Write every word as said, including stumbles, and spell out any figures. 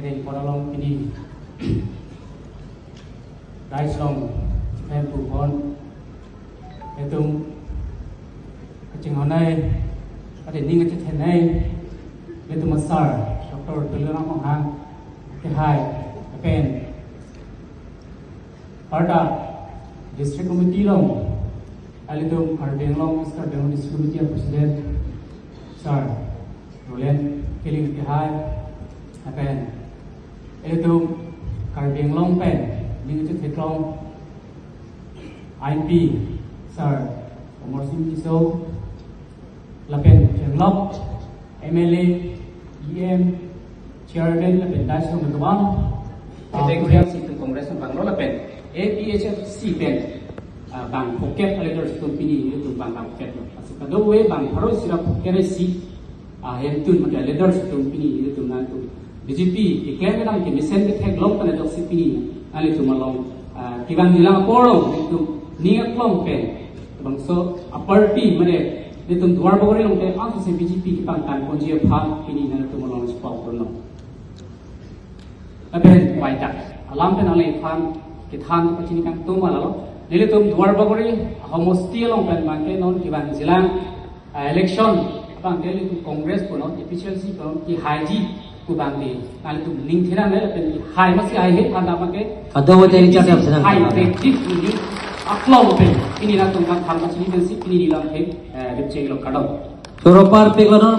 Ring poralong pini. Dais along chephem pu pon. Itum kachinghonnei, ate ning kachethenei, itum asar, Doctor Tuliram Ronghang kehai, lapen Parda District Committee along, ilitum Karbi Anglong, East Karbi Anglong District Committee a President, Sir Roland Killing kehai, lapen ilitum Karbi Anglong pen ning chetheklong I P, Sir Amarsing Tisso, lapen Chenglok, M L A, E M, Chairman, lapen Dais along kevan. Ah, Ete kemudian si itum Congress abang lo lapen A P H L C pen, ah, bang phokep a-leaders atum pini itum bang bang phokep lo. Asi kadokave bang pharo isi ra phokep isi, ah, hemtun mate leaders atum pini itum nangtum B J P keklem kedam kemesen ketheklong pen ajoksi pini nanglitum along, ah, kevangjilang apor along itum ning aklong pen bangso a-party mate itum Duarbagori along te anso si B J P kepangtang ponji aphan pini nanglitum along chepok pon lo. Lapen waidak alam pen nangliphan kethan pachini kangtung malalo. Nelitum Duarbagori homosti along pen bangke non kevangjilang, ah, election abangke nelitum Congress punon, A P H L C punon, kehaiji pu abangke nanglitum ning thenang le lapen kehai masi haihe aphan abangke. Kadokave te ring chat yap senang. Hai te dik ning aklong pen pini nangtum kangtham pachini pensi pini neli lam ke, eh, ripcheng lo, kardom. Choro parpik lo non.